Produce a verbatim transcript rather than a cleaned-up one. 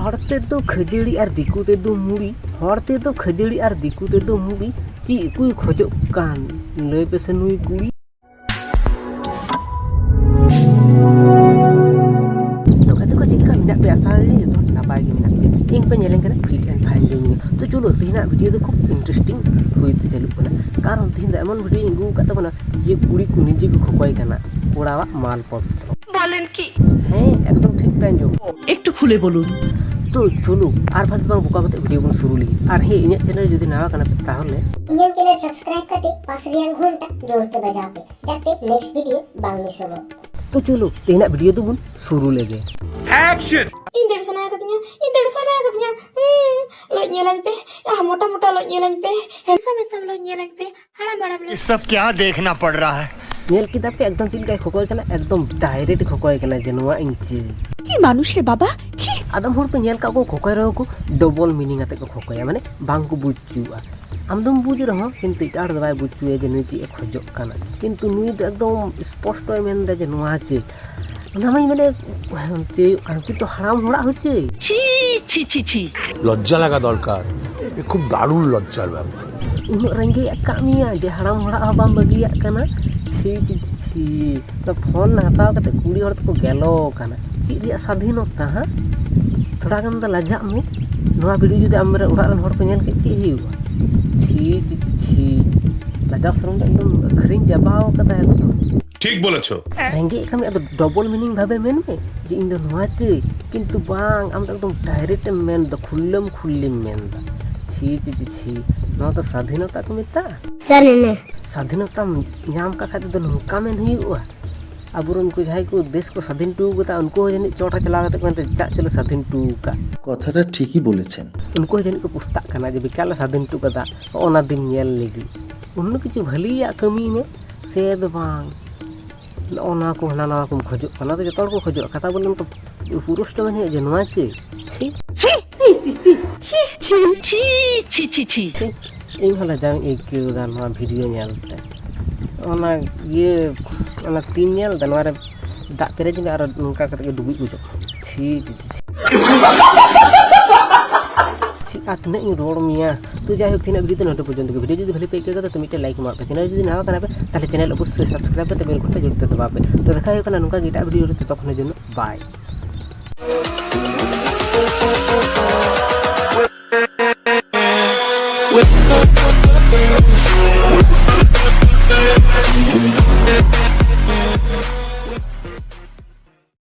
ᱦᱚᱲ ᱛᱮᱫᱚ ᱠᱷᱟᱹᱡᱟᱹᱲᱤ ᱟᱨ ᱫᱤᱠᱩ ᱛᱮᱫᱚ ᱢᱩᱲᱤ᱾ ᱦᱚᱲ ᱛᱮᱫᱚ ᱠᱷᱟᱹᱡᱟᱹᱲᱤ ᱟᱨ ᱫᱤᱠᱩ ᱛᱮᱫᱚ ᱢᱩᱲᱤ᱾ ᱪᱮᱫ ᱠᱚᱭ ᱠᱷᱚᱡᱚᱜ ᱠᱟᱱ? ᱞᱟᱹᱭ ᱯᱮᱥᱮ ᱱᱩᱭ ᱠᱩᱲᱤ᱾ ᱛᱚ ᱜᱟᱛᱮ ᱠᱚ, ᱪᱮᱫ ᱞᱮᱠᱟ ᱢᱮᱱᱟᱜ ᱯᱮᱭᱟ? ᱟᱥᱟ ᱫᱟᱹᱧ ᱡᱚᱛᱚ ᱦᱚᱲ ᱱᱟᱯᱟᱭ ᱜᱮ ᱢᱮᱱᱟᱜ ᱯᱮᱭᱟ᱾ ᱤᱧ ᱯᱮ ᱧᱮᱞᱮᱧ ᱠᱟᱱᱟ fit and fine ᱜᱮ ᱢᱤᱱᱟᱹᱧᱟ᱾ ᱛᱚ ᱪᱚᱞᱚ, ᱛᱮᱦᱮᱧᱟᱜ video ᱫᱚ ᱠᱷᱩᱵ interesting ᱦᱩᱭᱛᱮ ᱪᱟᱹᱞᱩᱜ ᱠᱟᱱᱟ, ᱠᱟᱨᱚᱱ ᱛᱮᱦᱮᱧ ᱫᱚ ᱮᱢᱚᱱ video ᱤᱧ ᱟᱹᱜᱩ ᱟᱠᱟᱫ ᱛᱟᱵᱚᱱᱟ ᱡᱮ ᱠᱩᱲᱤ ᱠᱚ ᱱᱤᱡᱮ ᱠᱚ ᱠᱷᱚᱠᱚᱭ ᱠᱟᱱᱟ ᱠᱚᱲᱟᱣᱟᱜ ᱢᱟᱞ ᱯᱚᱛᱨᱚ᱾ ᱵᱚᱞᱮᱱ ᱠᱤ? ᱦᱮᱸ, ᱮᱠᱫᱚᱢ ᱴᱷᱤᱠ ᱯᱮ ᱟᱸᱡᱚᱢ᱾ একটু খুলে বলুন। ᱛᱚ ᱪᱚᱞᱚ, ᱟᱨ ᱯᱷᱟᱞᱛᱩ ᱵᱟᱝ ᱵᱚᱠᱟ ᱠᱟᱛᱮ video ᱵᱚᱱ ᱥᱩᱨᱩ ᱞᱮᱜᱮ᱾ ᱟᱨ ᱦᱮᱸ, ᱤᱧᱟᱹᱜ channel ᱡᱩᱫᱤ ᱱᱟᱣᱟ ᱠᱟᱱᱟ ᱯᱮ, ᱛᱟᱦᱚᱞᱮ ᱤᱧᱟᱹᱜ channel subscribe ᱠᱟᱛᱮ ᱯᱟᱥ ᱨᱮᱭᱟᱜ ᱜᱷᱚᱱᱴᱟ ᱡᱳᱨ ᱛᱮ ᱵᱟᱡᱟᱣ ᱯᱮ, ᱡᱟᱛᱮ next video ᱵᱟᱝ ᱢᱤᱥᱚᱜᱚᱜ᱾ ᱛᱚ ᱪᱚᱞᱚ, ᱛᱮᱦᱮᱧᱟᱜ video ᱫᱚᱵᱚᱱ ᱥᱩᱨᱩ ᱞᱮᱜᱮ᱾ ᱤᱧ ᱫᱟᱹᱲ ᱥᱟᱱᱟ ᱠᱟᱫᱤᱧᱟ, ᱤᱧ ᱫᱟᱹᱲ ᱥᱟᱱᱟ ᱠᱟᱫᱤᱧᱟ᱾ ᱦᱩᱸ, ᱞᱚᱡ ᱧᱮᱞᱟᱹᱧ ᱯᱮ, ᱟᱦ, ᱢᱚᱴᱟ ᱢᱚᱴᱟ ᱞᱚᱡ ᱧᱮᱞᱟᱹᱧ ᱯᱮ, handsome handsome ᱞᱚᱡ ᱧᱮᱞᱟᱹᱧ ᱯᱮ, ᱦᱟᱲᱟᱢ ᱦᱟᱲᱟᱢ ᱞᱚᱡ᱾ ये सब क्या देखना पड़ रहा है? ᱧᱮᱞ ᱠᱮᱫᱟ ᱯᱮ, ᱮᱠᱫᱚᱢ ᱪᱮᱫ ᱞᱮᱠᱟᱭ ᱠᱷᱚᱠᱚᱭ ᱠᱟᱱᱟ, ᱮᱠᱫᱚᱢ direct ᱠᱷᱚᱠᱚᱭ ᱠᱟᱱᱟ ᱡᱮ ᱱᱚᱣᱟ ᱤᱧ ᱪᱟᱹᱭ᱾ কি মানুষ রে বাবা, ছি। ᱟᱫᱚᱢ ᱦᱚᱲ ᱠᱚ ᱧᱮᱞ ᱠᱟᱜ ᱠᱚ, ᱠᱷᱚᱠᱚᱭ ᱨᱮᱦᱚᱸ ᱠᱚ double meaning ᱟᱛᱮ ᱠᱚ ᱠᱷᱚᱠᱚᱭᱟ, ᱢᱟᱱᱮ ᱵᱟᱝ ᱠᱚ ᱵᱩᱡᱽ ᱦᱚᱪᱚᱣᱟᱜᱼᱟ᱾ ᱟᱢ ᱫᱚᱢ ᱵᱩᱡᱽ ᱨᱮᱦᱚᱸ, ᱠᱤᱱᱛᱩ ᱮᱴᱟᱜ ᱦᱚᱲ ᱫᱚ ᱵᱟᱭ ᱵᱩᱡᱽ ᱦᱚᱪᱚᱣᱟᱭᱟ ᱡᱮ ᱱᱩᱭ ᱪᱮᱫ ᱮ ᱠᱷᱚᱡᱚᱜ ᱠᱟᱱᱟ᱾ ᱠᱤᱱᱛᱩ ᱱᱩᱭ ᱫᱚ ᱮᱠᱫᱚᱢ ᱥᱯᱚᱥᱴᱚᱭ ᱢᱮᱱᱫᱟ ᱡᱮ ᱱᱚᱣᱟ ᱪᱮᱫ᱾ ᱚᱱᱟ ᱢᱟᱧ ᱢᱮᱱᱮᱫ, ᱪᱮᱫ, ᱩᱱᱠᱩ ᱛᱚ ᱦᱟᱲᱟᱢ ᱦᱚᱲᱟᱜ ᱦᱚᱸ ᱪᱮᱫ? ছি, ছি, ছি, ছি। লজ্জা লাগা দরকার। এ খুব দারুণ লজ্জার ব্যাপার। ᱩᱱᱟᱹᱜ ᱨᱮᱸᱜᱮᱡ ᱟᱠᱟᱫ ᱢᱮᱭᱟ ᱡᱮ ᱦᱟᱲᱟᱢ ᱦᱚᱲᱟᱜ ᱦᱚᱸ ᱵᱟᱢ ᱵᱟᱹᱜᱤᱭᱟᱜ ᱠᱟᱱᱟ? ᱪᱷᱤ, ᱪᱷᱤ, ᱪᱷᱤ, ᱪᱷᱤ᱾ ᱚᱱᱟ ᱯᱷᱳᱱ ᱦᱟᱛᱟᱣ ᱠᱟᱛᱮ ᱠᱩᱲᱤ ᱦᱚᱲ ᱛᱮᱠᱚ ᱜᱮᱞᱚ ᱠᱟᱱᱟ᱾ ᱪᱮᱫ ᱨᱮᱭᱟᱜ ᱥᱟᱫᱷᱤᱱᱚᱛᱟ, ᱦᱮᱸ? ᱛᱷᱚᱲᱟ ᱜᱟᱱ ᱫᱚ ᱞᱟᱡᱟᱜ ᱢᱮ᱾ ᱱᱚᱣᱟ video ᱡᱩᱫᱤ ᱟᱢ ᱨᱮᱱ ᱚᱲᱟᱜ ᱨᱮᱱ ᱦᱚᱲ ᱠᱚ ᱧᱮᱞ ᱠᱮᱫ, ᱪᱮᱫ ᱦᱩᱭᱩᱜᱼᱟ? ᱪᱷᱤ, ᱪᱷᱤ, ᱪᱷᱤ, ᱪᱷᱤ᱾ ᱞᱟᱡᱟᱣ ᱥᱚᱨᱚᱢ ᱫᱚ ᱮᱠᱫᱚᱢ ᱟᱹᱠᱷᱨᱤᱧ ᱪᱟᱵᱟᱣ ᱠᱟᱫᱟ ᱮᱠᱫᱚᱢ᱾ ᱴᱷᱤᱠ ᱵᱚᱞᱮᱪᱷᱚ᱾ ᱨᱮᱸᱜᱮᱡ ᱠᱟᱹᱢᱤ ᱟᱫᱚ double meaning ᱵᱷᱟᱵᱮ ᱢᱮᱱ ᱢᱮ ᱡᱮ ᱤᱧ ᱫᱚ ᱱᱚᱣᱟ ᱪᱟᱹᱭ, ᱠᱤᱱᱛᱩ ᱵᱟᱝ, ᱟᱢ ᱫᱚ ᱮᱠᱫᱚᱢ direct ᱮᱢ ᱢᱮᱱ ᱫᱟ, ᱠᱷᱩᱞᱞᱟᱹᱢ ᱠᱷᱩᱞᱞᱤᱢ ᱢᱮᱱ ᱫᱟ᱾ ᱪᱷᱤ, ᱪᱷᱤ, ᱪᱷᱤ, ᱪᱷᱤ, ᱱᱚᱣᱟ ᱫᱚ ᱥᱟᱫᱷᱤᱱᱚᱛᱟ ᱠᱚ ᱢᱮᱛᱟᱜᱼᱟ? ᱥᱟᱫᱷᱤᱱᱚᱛᱟᱢ ᱧᱟᱢ ᱠᱟᱜ ᱠᱷᱟᱡ ᱫᱚ ᱱᱚᱝᱠᱟ ᱢᱮᱱ ᱦᱩᱭᱩᱜᱼᱟ᱾ ᱟᱵᱚᱨᱮᱱ ᱩᱱᱠᱩ ᱡᱟᱦᱟᱸᱭ ᱠᱚ ᱫᱮᱥ ᱠᱚ ᱥᱟᱫᱷᱤᱱ ᱦᱚᱴᱚ ᱠᱟᱫᱟ, ᱩᱱᱠᱩ ᱦᱚᱸ ᱡᱟᱹᱱᱤᱡ ᱪᱚᱴ ᱨᱮ ᱪᱟᱞᱟᱣ ᱠᱟᱛᱮ ᱠᱚ ᱢᱮᱱᱫᱟ, "ᱪᱟᱜ ᱪᱚᱞᱚ ᱥᱟᱫᱷᱤᱱ ᱦᱚᱴᱚ ᱠᱟᱜ᱾" কথাটা ঠিকই বলেছেন। ᱩᱱᱠᱩ ᱦᱚᱸ ᱡᱟᱹᱱᱤᱡ ᱠᱚ ᱯᱚᱥᱛᱟᱜ ᱠᱟᱱᱟ ᱡᱮ ᱵᱮᱠᱟᱨ ᱞᱮ ᱥᱟᱫᱷᱤᱱ ᱦᱚᱴᱚ ᱠᱟᱫᱟ, ᱚᱱᱟ ᱫᱤᱱ ᱧᱮᱞ ᱞᱟᱹᱜᱤᱫ᱾ ᱩᱱᱟᱹᱜ ᱠᱤᱪᱷᱩ ᱵᱷᱟᱹᱞᱤᱭᱟᱜ ᱠᱟᱹᱢᱤ ᱢᱮ, ᱥᱮ ᱫᱚ ᱵᱟᱝ? ᱱᱚᱜᱼᱚ ᱱᱚᱣᱟ ᱠᱚ, ᱦᱟᱱᱟ ᱱᱟᱣᱟ ᱠᱚᱢ ᱠᱷᱚᱡᱚᱜ ᱠᱟᱱᱟ, ᱛᱚ ᱡᱚᱛᱚ ᱦᱚᱲ ᱠᱚ ᱠᱷᱚᱡᱚᱜᱼᱟ᱾ ᱠᱟᱛᱷᱟ ᱵᱚᱞᱮ ᱚᱱᱠᱟ ᱯᱩᱨᱩᱥ ᱫᱚ ᱢᱮᱱ ᱦᱩᱭᱩᱜᱼᱟ ᱡᱮ ᱱᱚᱣᱟ ᱪᱮᱫ? ᱪᱷᱤ᱾ ᱪᱷᱤ, ᱪᱷᱤ, ᱪᱷᱤ, ᱪᱷᱤ᱾ ᱤᱧ ᱦᱚᱸ ᱞᱟᱡᱟᱣ ᱤᱧ ᱟᱹᱭᱠᱟᱹᱣ ᱮᱫᱟ ᱱᱚᱣᱟ video ᱧᱮᱞ ᱛᱮ᱾ ᱚᱱᱟ ᱤᱭᱟᱹ, ᱚᱱᱟ ᱛᱤᱧ ᱧᱮᱞ ᱮᱫᱟ, ᱱᱚᱣᱟ ᱨᱮ ᱫᱟᱜ ᱯᱮᱨᱮᱡ ᱢᱮ ᱟᱨ ᱱᱚᱝᱠᱟ ᱠᱟᱛᱮ ᱜᱮ ᱰᱩᱵᱩᱡ ᱜᱚᱡᱚᱜ ᱠᱟᱱᱟ᱾ ᱪᱷᱤ, ᱪᱷᱤ, ᱪᱷᱤ, ᱪᱷᱤ᱾ ᱪᱮᱫ ᱟᱨ ᱛᱤᱱᱟᱹᱜ ᱤᱧ ᱨᱚᱲ ᱢᱮᱭᱟ? ᱛᱚ ᱡᱟᱭᱦᱳᱠ, ᱛᱮᱦᱮᱧᱟᱜ ᱵᱷᱤᱰᱤᱭᱳ ᱫᱚ ᱱᱚᱰᱮ ᱯᱚᱨᱡᱚᱱᱛᱚ ᱜᱮ᱾ ᱵᱷᱤᱰᱤᱭᱳ ᱡᱩᱫᱤ ᱵᱷᱟᱞᱮ ᱯᱮ ᱟᱹᱭᱠᱟᱹᱣ ᱠᱟᱫᱟ, ᱛᱚ ᱢᱤᱫᱴᱮᱱ ᱞᱟᱭᱤᱠ ᱮᱢᱟᱜ ᱯᱮ᱾ ᱪᱮᱱᱮᱞ ᱡᱩᱫᱤ ᱱᱟᱣᱟ ᱠᱟᱱᱟ ᱯᱮ, ᱛᱟᱦᱚᱞᱮ ᱪᱮᱱᱮᱞ ᱚᱵᱚᱥᱥᱳᱭ ᱥᱟᱵᱥᱠᱨᱟᱭᱤᱵ ᱠᱟᱛᱮ ᱵᱮᱞ ᱜᱷᱚᱱᱴᱟ ᱡᱚᱲᱤᱛᱮ ᱫᱟᱵᱟᱣ ᱯᱮ᱾ ᱛᱚ ᱫᱮᱠᱷᱟ ᱦᱩᱭᱩᱜ ᱠᱟᱱᱟ ᱱᱚᱝᱠᱟ ᱜᱮ ᱮᱴᱟᱜ ᱵᱷᱤᱰᱤᱭᱳ ᱨᱮ, ᱛᱚᱛᱚᱠᱷᱚᱱ ᱡᱚᱱᱱᱚ ᱵᱟᱭ᱾